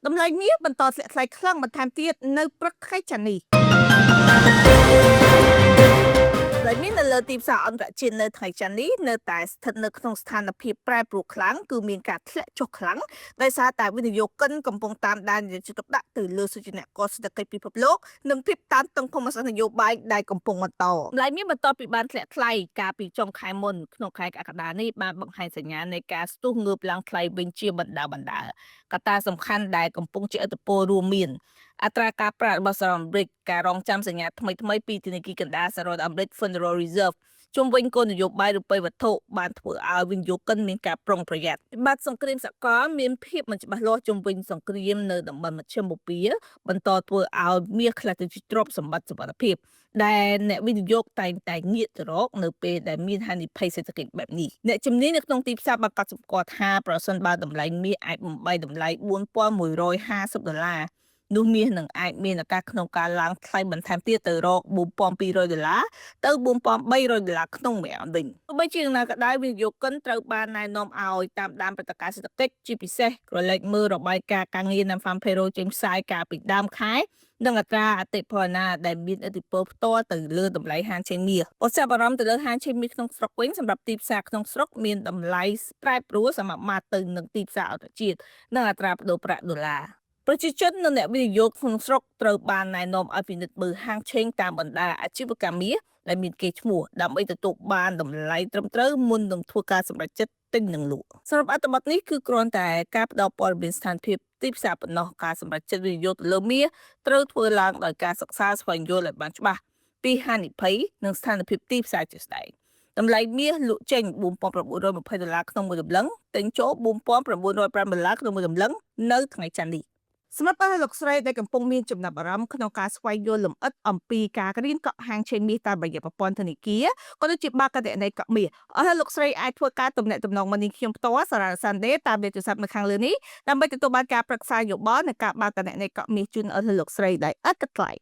តម្លៃមាសបន្តធ្លាក់ថ្លៃខ្លាំងបន្ថែមទៀតនៅព្រឹកថ្ងៃច័ន្ទនេះតម្លៃមាសនៅលើទីផ្សារអន្តរជាតិនៅថ្ងៃច័ន្ទនេះនៅតែស្ថិតនៅក្នុងស្ថានភាពប្រែប្រួលខ្លាំងគឺមានការធ្លាក់ចុះខ្លាំងដោយសារតែវិនិយោគិនកំពុងតាមដានយកចិត្តទុកដាក់ទៅលើសូចនាករសេដ្ឋកិច្ចពិភពលោកនិងភាពតានតឹងភូមិសាស្ត្រនយោបាយដែលកំពុងបន្តតម្លៃមាសបន្ទាប់ពីបានធ្លាក់ថ្លៃកាលពីចុងខែមុនក្នុងខែកក្កដានេះបានបង្ហាញសញ្ញានៃការស្ទុះងើបឡើងថ្លៃវិញជាបណ្ដើរៗ កត្តាសំខាន់ដែលកំពុងជាឥទ្ធិពលរួមមានអត្រាការប្រាក់របស់សហរដ្ឋអាមេរិកការរងចាំសញ្ញាថ្មីៗពីធនាគារកណ្ដាលសហរដ្ឋអាមេរិក Federal Reserve ជុំវិញគោលនយោបាយរូបិយវត្ថុបានធ្វើឲ្យវិនិយោគិនមានការប្រុងប្រយ័ត្នវិបត្តិសង្គ្រាមសកលមានភាពមិនច្បាស់លាស់ជុំវិញសង្គ្រាមនៅតំបន់មជ្ឈិមបូព៌ាបន្តធ្វើឲ្យមាសខ្លះទៅជាទ្រព្យសម្បត្តិសុវត្ថិភាពដែលអ្នកវិនិយោគតែងតែងាកទៅរកនៅពេលដែលមានហានិភ័យសេដ្ឋកិច្ចបែបនេះអ្នកជំនាញនៅក្នុងទីផ្សារបានកត់សម្គាល់ថាប្រសិនបើតម្លៃមាសអាចបំបីតម្លៃ4150ដុល្លារនោះមាសនឹងអាចមានឱកាសក្នុងការឡើងថ្លៃបន្ថែមទៀតទៅរក4200ដុល្លារទៅ4300ដុល្លារក្នុងមួយអោនវិញទោះបីជាយ៉ាងណាក៏ដោយវិនិយោគិនត្រូវបានណែនាំឲ្យតាមដានព្រឹត្តិការណ៍សេដ្ឋកិច្ចជាពិសេសក្រឡេកមើលរបាយការណ៍ការងារ Non-Farm Payroll ចេញផ្សាយកាលពីដើមខែនិងអត្រាអតិផរណាដែលមានឥទ្ធិពលផ្ទាល់ទៅលើតម្លៃហាងឆេងមាសបើចាប់អារម្មណ៍ទៅលើហាងឆេងមាសក្នុងស្រុកវិញសម្រាប់ទីផ្សារក្នុងស្រុកមានតម្លៃប្រែប្រួលសមាមាត្រទៅនឹងទីផ្សារអន្តរជាតិនិងអត្រាប្តូរប្រាក់ដុល្លារប្រជាជននិងអ្នកវិនិយោគក្នុងស្រុកត្រូវបានណែនាំឲ្យពិនិត្យមើលហាងឆេងតាមបណ្ដាអាជីវកម្មមាសដែលមានគេឈ្មោះដើម្បីទទួលបានតម្លៃត្រឹមត្រូវមុននឹងធ្វើការសម្រេចចិត្តទិញនិងលក់សម្រាប់អត្ថបទនេះគឺគ្រាន់តែការផ្ដល់ព័ត៌មានស្ថានភាពទីផ្សារប៉ុណ្ណោះការសម្រេចចិត្តវិនិយោគទៅលើមាសត្រូវធ្វើឡើងដោយការសិក្សាស្វែងយល់ឲ្យបានច្បាស់ពីហានិភ័យនិងស្ថានភាពទីផ្សារជាក់ស្ដែងតម្លៃមាសលក់ចេញ4920ដុល្លារក្នុងមួយតម្លឹងទិញចូល4905ដុល្លារក្នុងមួយតម្លឹងនៅថ្ងៃច័ន្ទនេះសម្រាប់អស់លោកស្រីដែលកំពុងមានចំណាប់អារម្មណ៍ក្នុងការស្វែងយល់លម្អិតអំពីការរៀនកក់ហាងឆេងមាសតាមរយៈប្រព័ន្ធធនាគារក៏ដូចជាបាគណនីកក់មាសអស់លោកស្រីអាចធ្វើការទំនាក់ទំនងមកនាងខ្ញុំផ្ទាល់សារ៉ាសាន់ដេតាមលេខទូរស័ព្ទនៅខាងលើនេះដើម្បីទទួលបានការប្រឹក្សាយោបល់និងការបើកគណនីកក់មាសជូនអស់លោកស្រីដោយឥតគិតថ្លៃ។